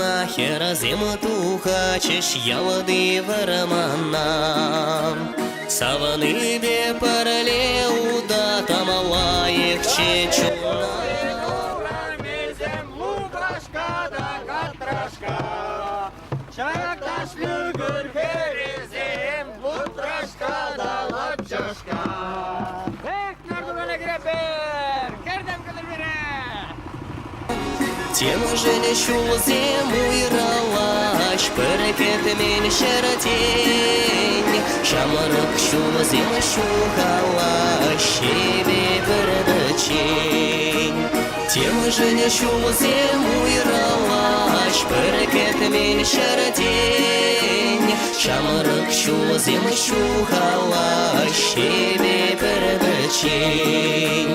Чуна хӗрсем тухатчӗҫ ялти вӑрмана. Савӑннипе пӗрле утатам лайӑхчӗ чуна. Урамӗсем лупашка та катрашка, Ҫак лӳкӗр хӗрӗсем лутрашка та лапчашка. Эх, нардугана кӗреппӗр, кӗртӗм кӗтӗрмере! Темшӗн ҫулсем уйрӑлаҫ пӗр кӗтмен ҫӗртен. Ҫамрӑк ҫулсем ҫухалаҫҫӗ пӗр пӗччен. Темшӗн ҫулсем уйрӑлаҫ пӗр кӗтмен ҫӗртен. Ҫамрӑк ҫулсем ҫухалаҫҫӗ пӗр пӗччен.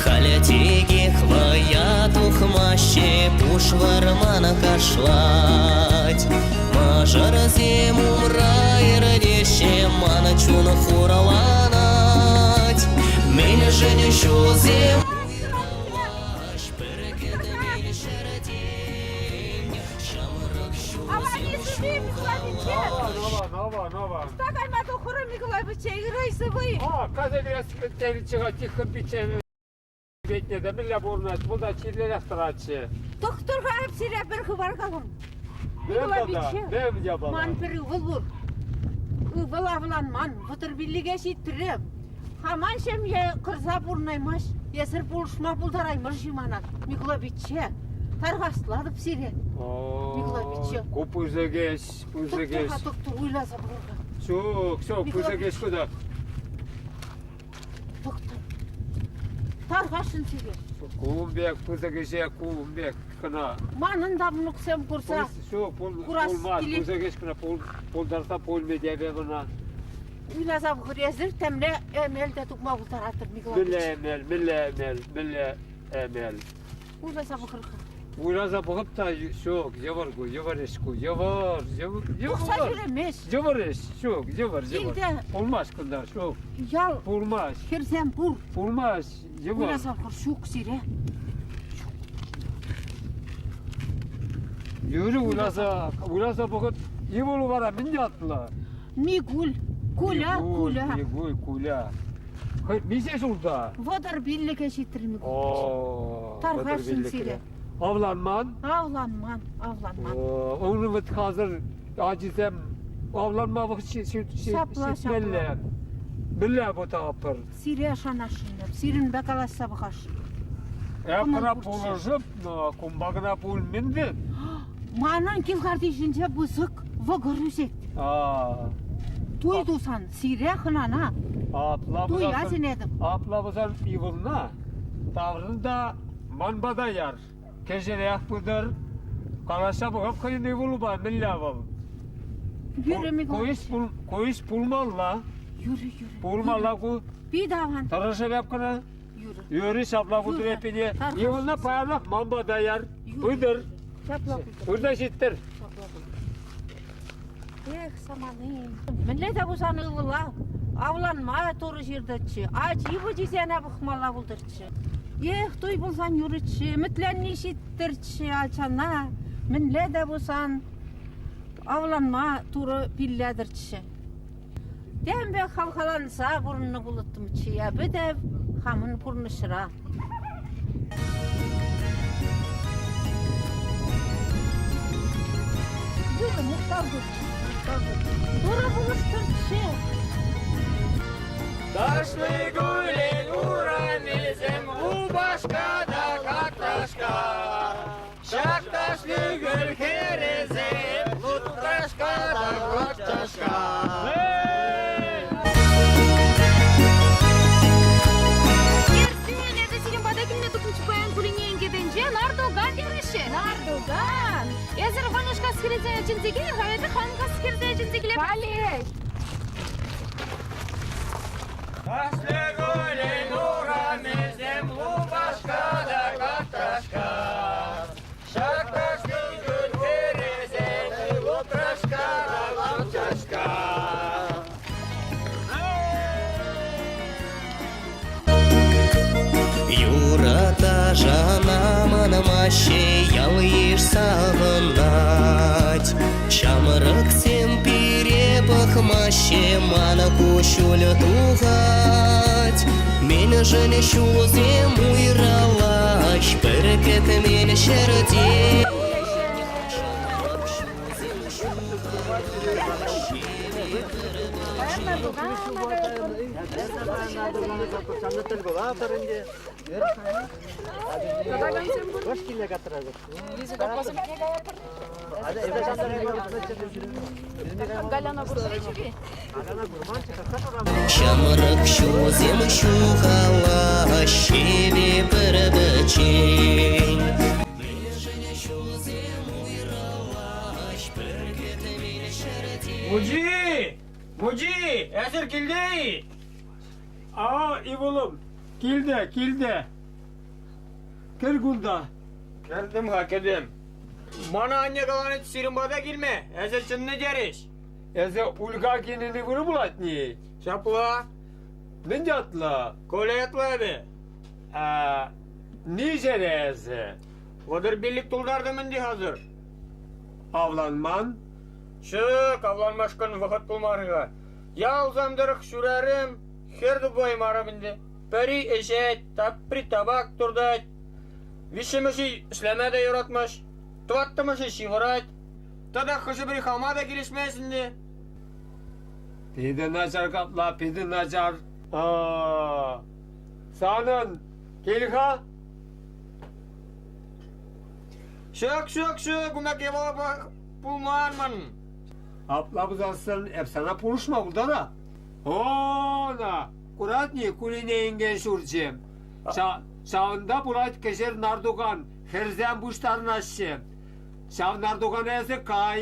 Халӗ текех вӑя тухмаҫҫӗ, пуш вӑрман кашлать. Мӑшӑрсем умра иртеҫҫӗ, ман чун хурланать. Мӗншӗн ҫулсем уйрӑлаҫ пӗр кӗтмен ҫӗртен? Ҫамрӑк ҫулсем ҫухалаҫ. Нова, нова, нова. Ӑҫта кайма тухрӑм, Микулай пичче, ырӑ-сывӑ-и? О, казалес Тихон пичче петне те мӗнле пурӑнать, вӑл та чирлерех тӑратчӗ. Тӑхтӑр-ха, эп сире пӗр хыпар калам. Микулай пичче, ман пӗр ывӑл пур. Ывӑл авланман, 35-е ҫитрӗ. Хаман ҫемье кӑрса пурӑнаймасть, эсир пулӑшма пултараймӑр-ши мана, Микулай пичче? Тархаслатӑп сире, Микулай пичче. Ку пысӑк ӗҫ, пысӑк ӗҫ. Тӑхтӑр-ха, тӑхтӑр, уйласа пӑхӑр-ха. Ҫук, ҫук, пысӑк ӗҫ ку та. Тӑхтӑр. Тархасшӑн сире. Кун пек пысӑк ӗҫе кун пек кӑна. Манӑн та мӑнуксем курса Ҫук, курас пулмасть, килет. пысӑк ӗҫ кӑна пултарса пулмӗ тепӗ кӑна. Уйласа пӑхӑр, эсир темле эмел те тупма пултаратӑр, Миколай Мӗнле эмел, мӗнле эмел, мӗнле эмел? Уйласа пӑхӑр-ха. Уйласа пӑхӑп та ҫук, йывӑр ку, йывӑр ӗҫ ку, йывӑр, йывӑр, Тухса ҫӳремест. Йывӑр ӗҫ, ҫук, йывӑр, йывӑр. Килте. Пулмасть кунта, ҫук. Ял. Пулмасть. Хӗрсем пур. Пулмасть, йывӑр. Уйласа пӑхӑр, ҫук сире. Юрӗ уйласа, уйласа пӑхӑп. Йывӑр вара мӗн ятлӑ? Микуль. Куля, Куля. Микуль, Куля. Хӑй миҫе ҫулта? 35-е ҫитрӗм. О, Тархасшӑн сире. Авланман? Авланман, авланман. Унӑн вӗт хазыр ачисем авланма вӑхӑт ҫитмелле. Мӗнле путапӑр? Сире шанасшӑн эп, сирӗнпе калаҫса пӑхасшӑн. Эп кӑна пулӑшӑп, но кумпа кӑна пулмин вӗт. Манӑн кил картишӗнче пысӑк вӑкӑр ӳсет. Туй тусан сире хӑнана Апла туя чӗнетӗп. Апла пулсан ывӑлна таврӑн та ман пата яр. Кӗҫӗрех пытӑр. Калаҫса пӑхӑп хӑйӗн ывӑлупа мӗнле вӑл. Юрӗ, Микулай. Ку ӗҫ пулмалла. Юрӗ, юрӗ. Пулмалла ку. Пит аван. Тӑрӑшӑп эп кӑна. Юрӗ. Юрӗ, ҫапла пултӑр эппине. Ывӑлна паянах ман пата яр. Пытӑр. Ҫапла пултӑр. Пырса ҫиттӗр. Ҫапла пултӑр. Эх, самани. Мӗнле те пулсан ывӑла авланма Турӑ ҫыртӑччӗ. Ачи-пӑчисене пӑхмалла пултӑрччӗ. Эх, туй пулсан юрӗччӗ, ӗмӗтленни ҫиттӗрччӗ ачана. Мӗнле те пулсан авланма Турӑ пиллетӗрччӗ. Тем пек хавхаланса пурӑннӑ пулӑттӑмччӗ эпӗ те хамӑн пурнӑҫра. Юрӑ мухтав Турӑ пулӑштӑрччӗ. Ташлы гулен урамӗсем лупашка та катрашка. Ҫак ташлы гөл хӗрӗсем лутрашка та катрашка. Эртел, эсӗ сирӗн пата килме тухнӑччӗ паян кулине инкетӗнче Нардуган тереҫҫӗ. Нардуган! Эсӗр Ванюшка хӗресене чӗнсе килӗр-ха, эпӗ хам кас хӗрсе чӗнсе килеп. Халех! Ташлы гулен урамӗсем лупашка та катрашка. Ҫак ташлы гөл хӗресем лутрашка та лапчашка. пӑхмаҫҫӗ, ял-йыш савӑнать. Ҫамрӑксем пире пӑхмаҫҫӗ, ман куҫҫуль тухать. Мӗншӗн ҫулсем уйрӑлаҫ пӗр кӗтмен ҫӗрте? Ҫамрӑк ҫулсем ҫухалаҫҫӗ пӗр-пӗччен. Мучи! Мучи! Эсир килте-и? А, ывӑлӑм, килте, килте. Кӗр кунта. Кӗртӗм-ха, кӗтӗм. Мана анне каланӑ сирӗн пата килме, эсӗ чӑннӑ терӗҫ. Эсӗ Улька кинӗн ывӑлӗ пулать-ни? Ҫапла. Мӗн ятлӑ? Коля ятлӑ эпӗ. А, миҫере эсӗ? 35 тултартӑм ӗнтӗ хасӑр. Авланман? Ҫук, авланмашкӑн вӑхӑт пулмарӗ-ха. Ялсам тӑрӑх ҫӳрерӗм, хӗр тупаймарӑм ӗнтӗ. Пӗри ӗҫет, тапри табак туртать. Виҫҫӗмӗшӗ ӗҫлеме те юратмасть, тӑваттӑмӗшӗ ҫывӑрать. Тата хӑшӗ-пӗри хама та килӗшмест ӗнтӗ. Питӗ начар капла, питӗ начар. Санӑн кил-ха. Ҫук, ҫук, ҫук, ун пек япала пулман ман. Апла пулсассӑн эп сана пулӑшма пултарап. Она, куратни Кулине инкен ҫурчӗ. Ҫавӑнта пулать кӗҫӗр нартукан, хӗрсем пуҫтарӑнаҫҫӗ. Ҫав нартукана эсӗ кай.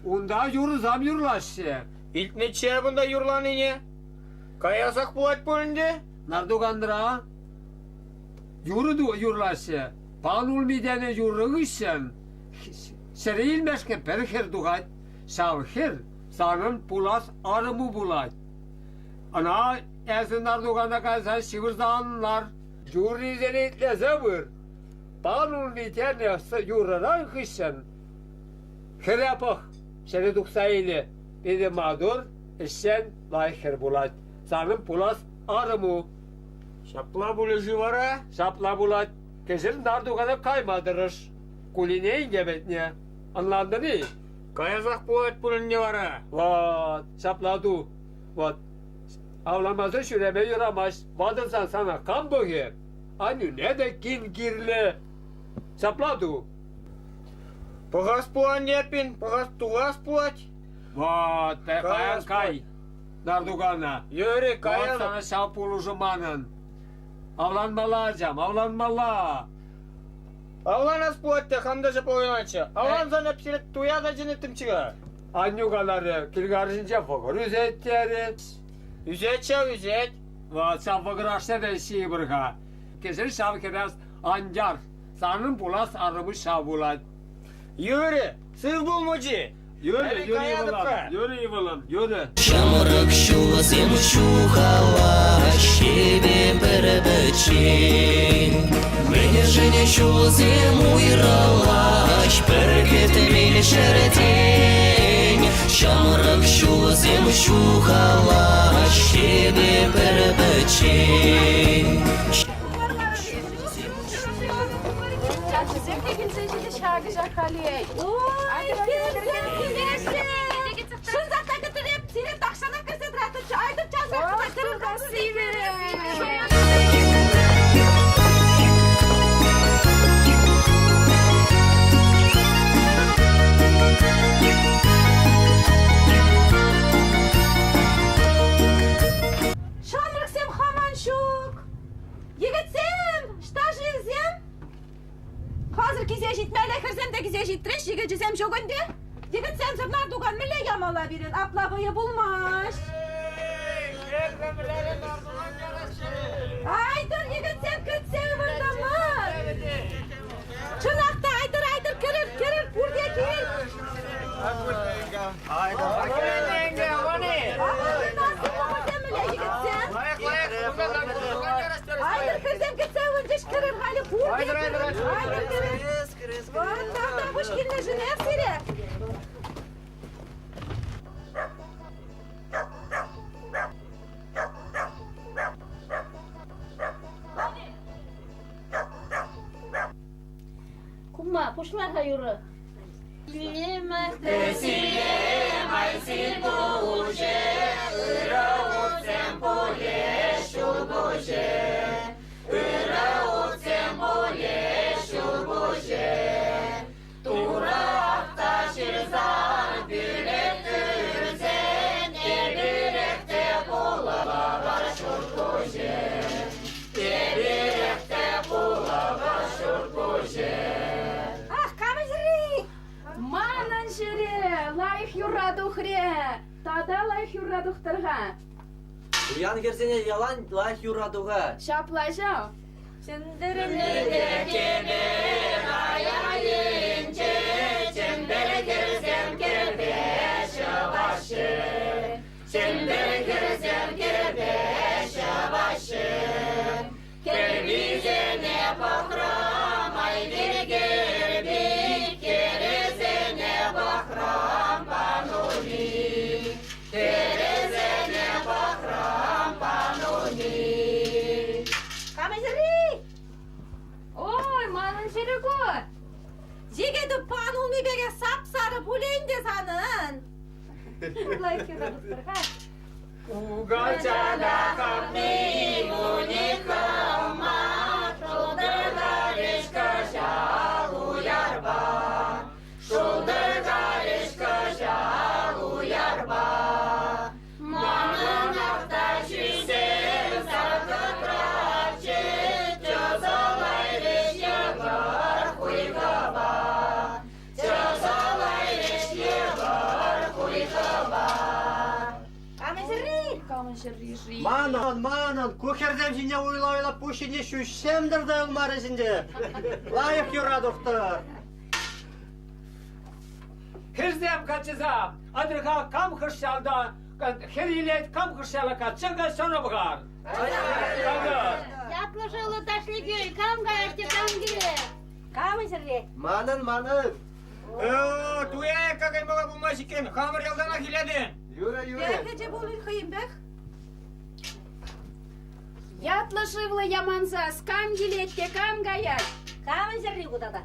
Унта юрӑсам юрлаҫҫӗ. Илтнӗччӗ кунта юрланине. Каясах пулать пуль ӗнтӗ. Нартуканра юрӑ юрлаҫҫӗ. Пан улми тенӗ юрӑ хыҫҫӑн ҫӗре илмешкӗн пӗр хӗр тухать. Ҫав хӗр санӑн пулас арӑму пулать. Ӑна эсӗ нартукана кайса ҫывӑрса ан лар. Юррисене итлесе пыр. Пан улми тенӗ юрӑран хыҫҫӑн хӗре пӑх, ҫӗре тухса илӗ. Питӗ маттур, ӗҫчен, лайӑх хӗр пулать. Санӑн пулас арӑму. Ҫапла пулӗ-ши вара? Ҫапла пулать. Кӗҫӗр нартукана кайма тӑрӑш. Кулине инке пӗтнӗ. Ӑнлантӑн-и? Каясах пулать пуль ӗнтӗ вара. Вот, ҫапла ту. Вот. Авланмасӑр ҫӳреме юрамасть. Ватӑлсан сана кам пӑхӗ? Аннӳне те кин кирлӗ. Ҫапла ту. Пӑхас пулан эппин, пӑхас тухас пулать. Вот, паян кай. Нартукана. Юрий, каян. Вот сана ҫав пулӑшу манӑн. Авланмалла, ачам, авланмалла. Авланас пулать те, хам та ҫапла уйланччӗ. Авлансан эп сире туя та чӗнеттӗмччӗ-ха. Аннӳ каларӗ, кил каршинче вӑкӑр ӳсет терӗ. Ӳсет ҫав, ӳсет. Вот ҫав вӑкӑр ашне те ҫийӗпӗр-ха. Кӗҫӗр ҫав хӗрес ан яр. Санӑн пулас арӑму ҫав пулать. Юрӗ, сыв пул, мучи. Юрӗ, Юрий ывӑлӑм, Юрий ывӑлӑм, Юрӗ. Ҫамрӑк ҫулсем ҫухалаҫҫӗ пӗр-пӗччен. Мӗншӗн ҫулсем уйрӑлаҫ пӗр кӗтмен ҫӗртен? Ҫамрӑк ҫулсем ҫухалаҫҫӗ пӗр-пӗччен. Чашӑсем те килсе ҫитӗҫ ҫакӑ халех. Ой, Шырса та кӗтӗреп, сире тахҫанах кӗрсе тӑратӑччӗ. Айтӑр часах кӗрӗр. Ҫамрӑксем хаман ҫук. Йӗкӗтсем, ӑҫта-ши вӗсем? Хазыр килсе ҫитмелле хӗрсем те килсе ҫитрӗҫ, йӗкӗчӗсем ҫук ӗнтӗ. Йӗкӗтсемсӗр нартукан мӗнле ямалла пирӗн? Апла вӑйӑ пулмасть. Айтӑр, йӗкӗтсем, кӗтсе ывӑнтӑмӑр. Чӑнах та, айтӑр, айтӑр, кӗрӗр, кӗрӗр, пурте кил. Йӗкӗтсем. Айтӑр, хӗрсем кӗтсе ывӑнчӗҫ. Кӗрӗр халӗ пурте. Айтӑр, айтӑр, айтӑр. Айтӑр, кӗрӗр. Кӗрес, кӗрес, Вот, тавтапуҫ килнӗшӗнех сире. Кума, пуҫла-ха юрӑ. Ах, камӑҫри! Манӑн ҫӗре лайӑх юрра тухрӗ. Тата лайӑх юрра тухтӑр-ха. Пуян хӗрсене ялан лайӑх юрра тухать. Ҫапла ҫав. Камӑҫри! Ой, манӑн ҫӗрӗ ку. Йӗкӗтӗ пан улми пекех сап-сарӑ пулӗ ӗнтӗ санӑн. Лайӑх юрра тухтӑр-ха. Угачана Камӑҫри! Камӑн ҫӗрри-ши? Манӑн, манӑн, ку хӗрсем ҫине уйла-уйла пуҫ ҫине ҫӳҫсем тӑрса юлмарӗҫ ӗнтӗ. Лайӑх юрра тухтӑр. Хӗрсем каччӑсам, атьӑр-ха кам хӑш ялта хӗр илет, кам хӑш яла качча кайса пӑхар. Ятлӑ шӑллӑ ташликӳл, кам каять те кам килет? Камӑҫри! Манӑн, манӑн. Э, туя каймалла пулмасть иккен, хамӑр ялтанах илетӗн. Юрӗ, юрӗ. Пехечӗ пулин хӑйӗнпех. Ятлӑ шывлӑ Ямансас, кам килет те кам каять? Камӑн ҫӗрри ку тата?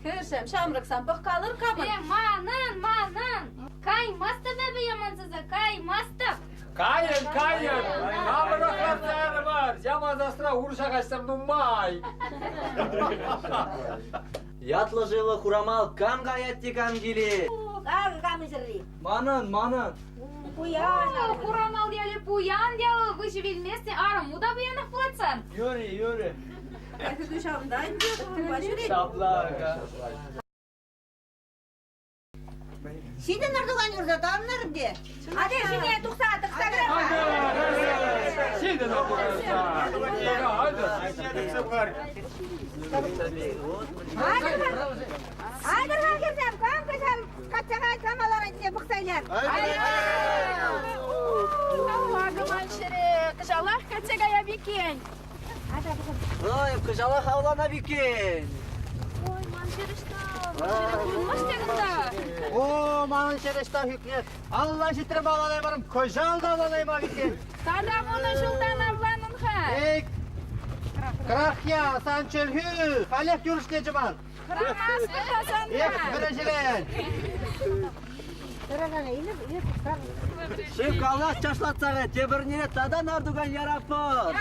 Хӗрсем, ҫамрӑксам, пӑхкалӑр камӑн. Э, манӑн, манӑн. Каймастӑп эпӗ Ямансаса, каймастӑп. Кайӑн, кайӑн, хамӑрах лартса ярӑмӑр, Ямансасра урҫа каҫсам нумай. Ятлӑ шывлӑ Хурамал кам каять те кам килет. Акӑ камӑн ҫӗрри? Манӑн, манӑн. Пуян. О, Хурамал ялӗ пуян ял, выҫӑ вилместӗн, арӑму та пуянах пулать сан. Юрӗ, юрӗ. Эхӗ ҫавӑнта ӗнтӗ, хӑвӑнпа ҫӳрет. Ҫапла. Ҫитӗнӗр туган юрса таннӑр те. Атя ҫине тухса тӑкса кӗрер-ха. Ҫитӗн, айтӑр. Айтӑр-ха, айтӑр-ха хӗрсем, кам кӑҫал качча каять, кам аларать тесе пӑхса илер. Акӑ ман ҫӗре, кӑҫалах качча каяп иккен. Ой, кӑҫалах авланап иккен. Ой, ман ҫӗр ӑҫта? Ман ҫӗре курӑнмасть те кунта. О, манӑн ҫӗр ӑҫта хӳкнӗ. Алла ҫитрӗм авланаймарӑм, кӑҫал та авланайман иккен. Тата вунӑ ҫултан авланӑн-ха. Эй, Крахья, сан чӗлхӳ, халех юрӑҫнечӗ ман. Хӑрамастӑп та Эх, санран. вӗрӗҫӗрен. Шыв каллах чашлатса тепӗрне тата нартукан яраппӑр.